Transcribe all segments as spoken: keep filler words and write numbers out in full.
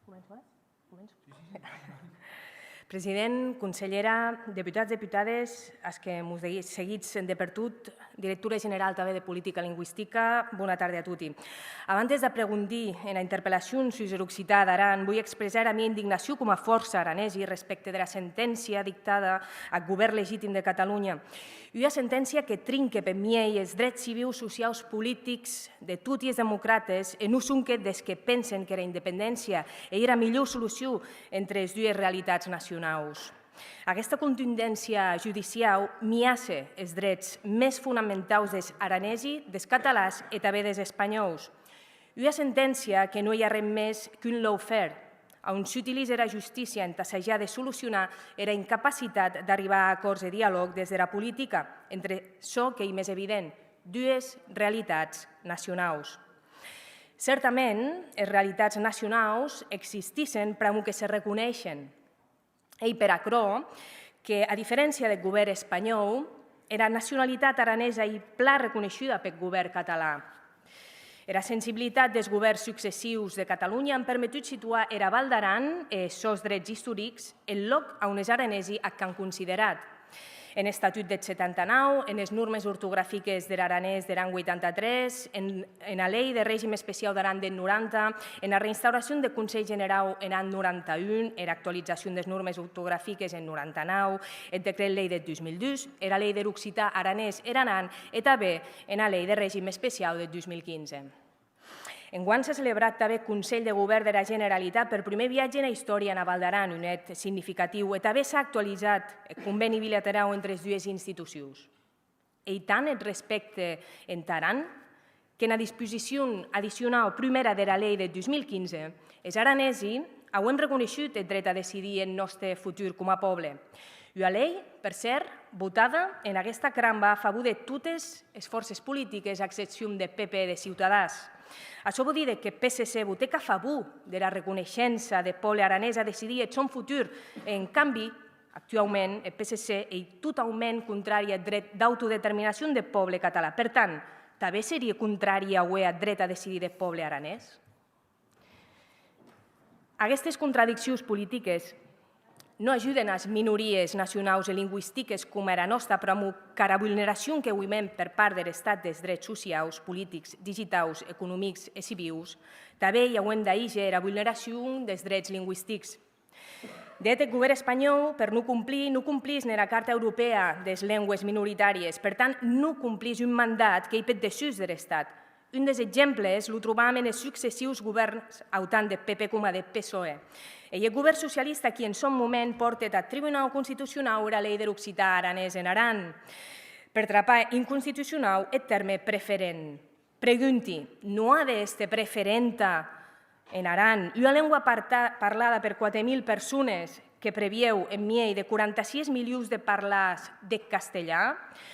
Començo, eh? Començo? President, conselhèra, deputats, deputades, as que mos de-, seguitz de pertot, directora general tanben de Politica Lingüistica, bona tarde a toti. Abantes d'aprofondir ena interpellacion sus er occitan d'Aran, voi expressar era mia indignacion coma fòrça aranesi respècte dera senténcia dictada ath govèrn legitim de Catalonha. Ua senténcia que trinque peth miei es drets civius, sociaus, politics de toti es democrates e non sonque des que pensen qu'era independéncia ei era milhor solucion entre es dues realitats nacionaus. Aguesta contundéncia judiciau miace es drets mès fonamentaus des aranesi, des catalans e tanben des espanhòus. Ua senténcia que non ei arren mès qu'un lawfare, a on s'utilize era justícia entà sajar de solucionar era incapacitat d'arribar a acòrds e dialòg des dera politica, entre çò qu'ei mès evident, dues realitats nacionaus. Certament, es realitats nacionaus existissen pr'amor que se reconeishen. Ei per aquerò que, a diferéncia deth govèrn espanhòu, era nacionalitat aranesa ei plan reconeishuda peth govèrn catalan. Era sensibilitat des govèrns successius de Catalonha an permetut situar era Val d'Aran e es sòns drets istorics en lòc a on es aranesi ac an considerat. En Estatut deth setanta-nau, enes normes ortografiques der aranés der an vuitanta-tres, en, ena Lei de Regim Especiau d'Aran deth noranta, ena reinstauracion deth Conselh Generau en an noranta-un, era actualizacion des normes ortografiques en noranta-nau, eth Decret Lei deth dus mil dus, era Lei der Occitan Aranés en Aran e tanben ena Lei de Regim Especiau deth dus mil quinze. Enguan s'a celebrat tanben eth Conselh de Govèrn dera Generalitat per prumèr viatge ena istòria ena Val d'Aran, un hèt significatiu, e tanben s'a actualizat eth convèni bilaterau entre es dues institucions. Ei tant eth respècte entà Aran qu'ena disposicion addicionau prumèra dera Lei de dus mil quinze, es aranesi auem reconeishut eth dret a decidir eth nòste futur coma pòble. Ua lei, per cèrt, votada en aguesta cramba a favor de totes es fòrces politiques, a excepcion deth P P e de Ciutadans. Açò vò díder que P S C votèc a favor dera reconeishença deth pòble aranés a decidir eth sòn futur e, en cambi, actuaument, eth P S C ei totaument contrari ath dret d'autodeterminacion deth pòble catalan. Per tant, tanben serie contrari aué ath dret a decidir deth pòble aranés? Aguestes contradiccions politiques non ajuden as minories nacionaus e lingüistiques coma era nòsta, pr'amor qu'ara vulneracion qu'auem per part der Estat des drets sociaus, politics, digitaus, economics e civius, tanben i auem d'ahíger era vulneracion des drets lingüistics. De hèt, eth govèrn espanhòu, per non complir, non complís ne era Carta Europèa des Lengües Minoritàries, per tant, non complís un mandat qu'ei peth dessús der Estat. Un des exemples lo trobam enes successius govèrns, autant deth P P coma deth PSOE. Ei eth govèrn socialista qui en sòn moment pòrtec ath Tribunau Constitucionau era lei der occitan aranés en Aran, per trapar inconstitucionau eth tèrme preferent. Pregunti, non a d'èster preferenta en Aran, ua lengua parta-, parlada per quate mil persones que previeu en miei de quaranta-sies milions de parlars deth castelhan?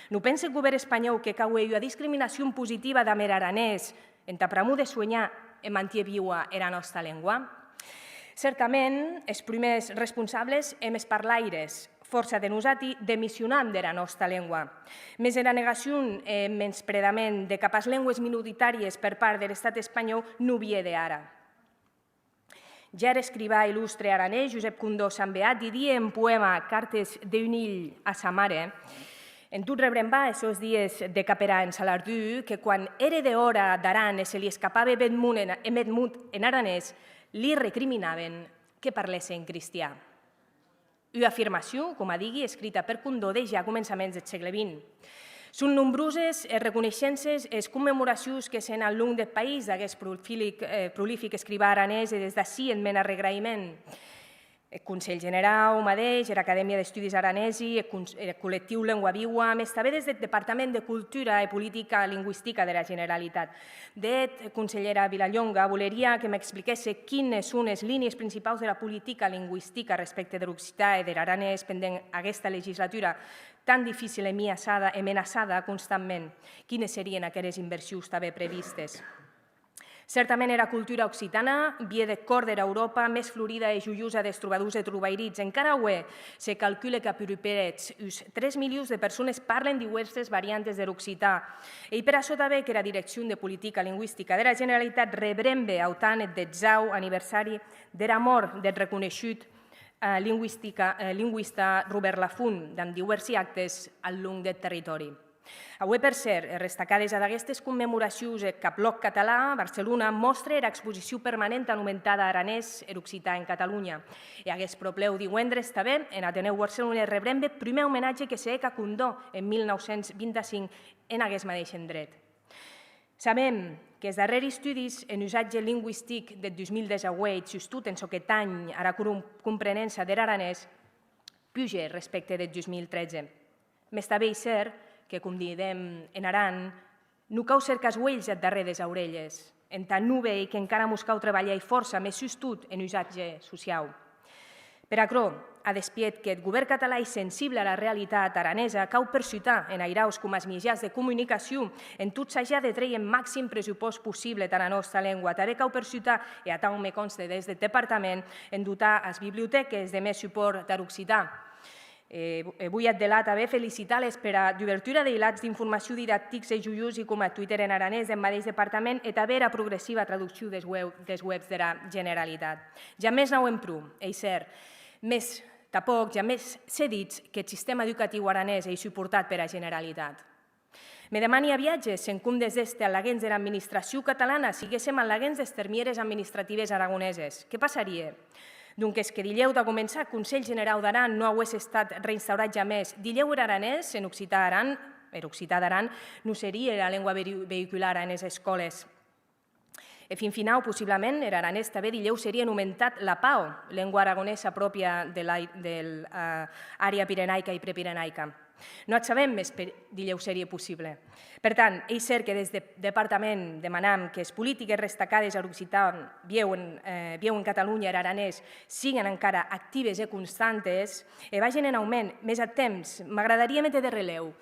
Non pense eth govèrn espanhòu que cau hèr ua discriminacion positiva damb er aranés entà pr'amor de suenhar e mantier viua era nòsta lengua? Certament, es prumèrs responsables èm es parlaires. Fòrça de nosati demissionam dera nòsta lengua. Mès era negacion e eth menspredament de cap as lengües minoritàries per part der Estat espanhòu non vie d'ara. Ja er escrivan illustre aranés Josep Condò Sambeat didie en poèma Cartes d'un hilh a sa mare, en tot rebrembar es sòns dies de Caperan en Salardú, que quan ère dehòra d'Aran e se li escapaue bèth mot en, e bèth mot en aranés, li recriminauen que parlèsse en cristian. Ua afirmacion, coma digui, escrita per Condò dejà a començaments deth sègle vint. Son nombroses es reconeishences e es commemoracions que se hèn ath long deth país d'aguest prolific, eh, prolific escrivan aranés e des d'ací eth mèn arregraïment. Eth Conselh Generau madeish, era Acadèmia d'Estudis Aranesi, eth con-, eth collectiu Lengua Viua, mès tanben des deth Departament de Cultura e Politica Lingüistica dera Generalitat. De hèt, conselhèra Vilallonga, voleria que m'expliquèsse quines son es línies principaus dera politica lingüistica respècte der occitan e der aranés pendent aguesta legislatura tan dificil e miaçada e menaçada constantment. Quines serien aqueres inversions tanben previstes? Certament, era cultura occitana vie deth còr dera Euròpa mès florida e joiosa des trobadors e trobairits. Encara aué, se calcule qu'aprupèrs uns tres milions de persones parlen diuèrses variantes der occitan. Ei per açò tanben qu'era Direccion de Politica Lingüistica dera Generalitat rebrembe autan eth dètzau aniversari dera mòrt deth reconeishut, eh, lingüistica, eh, lingüista Robèrt Lafont, damb diuèrsi actes ath long deth territòri. Aué, per cèrt, e restacades ad aguestes commemoracions eth Cablòc Catalan, Barcelona, mòstre era exposicion permanenta nomentada Aranés, er occitan en Catalonha. E aguest pròplèu diuendres, tanben, en Atenèu Barcelonés rebrembe eth prumèr omenatge que se hec a Condò en mil nau cents vint-e-cinc en aguest madeish endret. Sabem qu'es darrèri estudis en usatge lingüistic deth dus mil dètz-e-ueit, sustot en çò que tanh ara com-, comprenença der aranés, puge respècte deth dus mil tretze. Mès tanben ei cèrt que, com didem en Aran, non cau cercar es uelhs ath darrèr des aurelhes, entà non veir qu'encara mos cau trebalhar ei fòrça, mès sustot en usatge sociau. Per aquerò, a despiet qu'eth govèrn catalan ei sensible ara realitat aranesa, cau persutar en airaus coma es miejans de comunicacion en tot sajar de trèir eth maxim pressupòst possible tara nòsta lengua. Tanben cau persutar, e atau me conste des deth departament, en dotar as bibliotèques de mès supòrt tar occitan. E, e voi ath delà tanben felicitar-les pera dubertura dei lats d'informacion didactics e joiosi coma Twitter en aranés deth madeish departament e tanben era progressiva traduccion des web-, des webs dera Generalitat. Jamès n'auem pro, ei cèrt, mès tanpòc jamès se ditz qu'eth sistèma educatiu aranés ei suportat pera Generalitat. Me demani a viatges, se en compdes d'èster ath laguens dera administracion catalana, siguéssem ath laguens des termières administratives aragoneses. Qué passarie? Donques que dilhèu, tà començar, eth Conselh Generau d'Aran non auesse estat reinstaurat jamès, dilhèu er aranés en occitan Aran, er occitan d'Aran, non serie era lengua veri-, veïculara enes escòles. E fin finau, possiblament, er aranés tanben dilhèu serie nomentat lapau, lengua aragonesa pròpia de l'ai-, del, eh, àrea pirenaica e prepirenaica. Non ac sabem, mès per, dilhèu serie possible. Per tant, ei cèrt que des deth departament demanam qu'es politiques restacades ar occitan, vieu en, eh, vieu en Catalonha, er aranés, siguen encara actives e constantes e vagen en aument, mès ath temps m'agradarie méter de relèu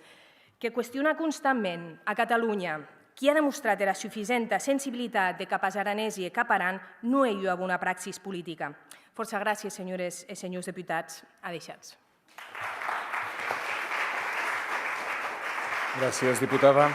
que questionar constantment a Catalonha qui a demostrat era sufisenta sensibilitat de cap as aranesi e cap a Aran non ei ua bona praxis politica. Fòrça gràcies, senhores e senhors deputats. Adishatz. Gràcies, diputada.